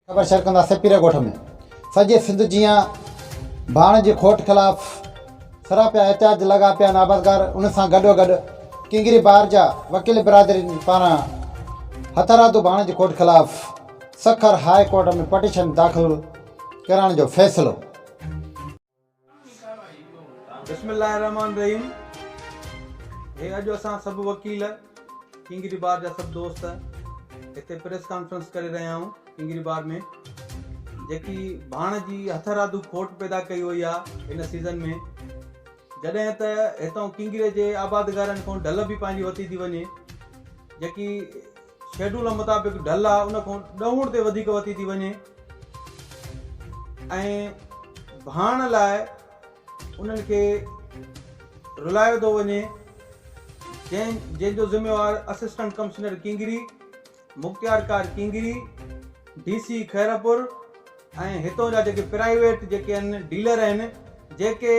خبر شيئر ڪندا سپيري ڳوٺ ۾ سڄي سنڌ جيان ڀاڻ جي کوٽ خلاف سراپيا احتجاج لڳا پيا آهن آبادگار ان سان گڏو گڏ ڪنگري بار جا وڪيل برادري پاران هٿرادو ڀاڻ جي کوٽ خلاف سکر هاء ڪورٽ ۾ پٽيشن داخل ڪرائڻ جو فيصلو. بسم الله الرحمٰن الرحيم هي اڄ اسان سڀ وڪيل ڪنگري بار جا سڀ دوست هتي پريس ڪانفرنس ڪري رهيا آهيون ڪنگري بار ۾ جيڪي ڀاڻ جي هٿرادو کوٽ پيدا ڪئي وئي آهي هن سيزن ۾ جڏهن ته هتان ڪنگري جي آبادگارن کان ڍل به پنهنجي وتي ٿي وڃي جيڪي شيڊول مطابق ڍل آ ان کان ڏهوڻ تي وڌيڪ وتي ٿي وڃي ۽ ڀاڻ لاء انهن کي رلايو ٿو وڃي جنهن جنهن جو ذميوار اسسٽنٽ ڪمشنر ڪنگري مختيارڪار ڪنگري ڊي سي خيرپور ۽ هتون جا جيڪي پرائيويٽ جيڪي آهن ڊيلر آهن جيڪي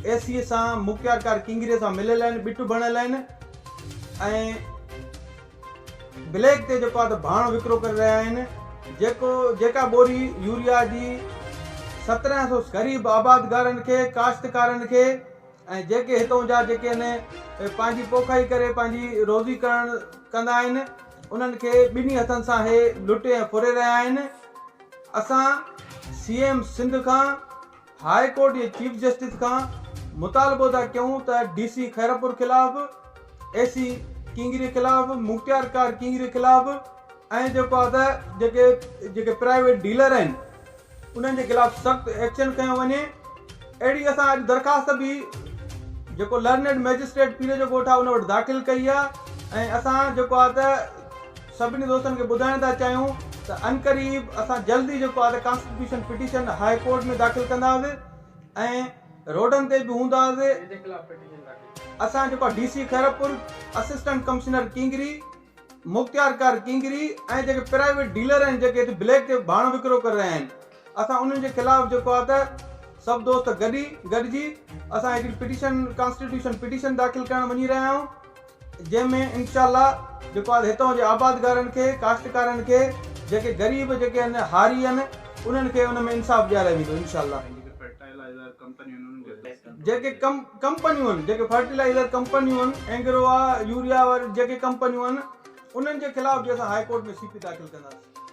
اي سي سان مختيارڪار ڪنگري سان مليل آهن ٻٽ بڻيل آهن ۽ بليڪ تي جيڪو آهي ته ڀاڻ وڪرو ڪري رهيا آهن جيڪو جيڪا ٻوري يوريا جي 1700 غريب آبادگارن کي ڪاشتڪارن کي ۽ جيڪي هتون جا جيڪي آهن پنهنجي پوکائي ڪري پنهنجي روزي ڪرڻ ڪندا آهن انهن کي ٻنهي هٿن سان هي لٽي ۽ ڦري رهيا آهن اسان سي ايم سنڌ کان هاء ڪورٽ جي چيف جسٽس کان مطالبو ٿا ڪيون ته ڊي سي خيرپور خلاف اي سي ڪينگري خلاف مختيارڪار ڪينگري خلاف ۽ جيڪو آهي ته جيڪي جيڪي پرائيويٽ ڊيلر آهن انهن جي خلاف سخت ايڪشن کنيو وڃي اهڙي اسان اڄ درخواست به جيڪو لرنيڊ مئجسٽريٽ پير جو ڳوٺ آهي ان وٽ داخل ڪئي آهي ۽ اسان جيڪو آهي ته سڀني دوستن کي ٻڌائڻ ٿا چاهيون ته عنقريب اسان جلدي جيڪو آهي ته ڪانسٽيٽيوشن پٽيشن هاء ڪورٽ ۾ داخل ڪنداسين ۽ روڊن تي به هونداسين اسان جيڪو D C Khairpur assistant commissioner Kingri مختيارڪار ڪنگري ۽ جيڪي پرائيويٽ ڊيلر آهن جيڪي هتي بليڪ تي ڀاڻ وڪرو ڪري رهيا آهن اسان انهن جي خلاف جيڪو آهي ته سڀ دوست گڏي گڏجي اسان هڪڙي پٽيشن ڪانسٽيٽيوشن پٽيشن داخل ڪرڻ وڃي رهيا آهيون جنهن ۾ انشاء الله جيڪو آهي هتان جي آبادگارن کي ڪاشتڪارن کي جيڪي غريب جيڪي آهن هاري آهن انهن کي ان ۾ انصاف ڏياريو ويندو انشاء الله. جيڪي ڪمپنيون آهن جيڪي فرٽيلائيزر ڪمپنيون آهن اينگرو آ يوريا واري جيڪي ڪمپنيون آهن انهن جي خلاف به اسان هاء ڪورٽ ۾ سي پي داخل ڪنداسين.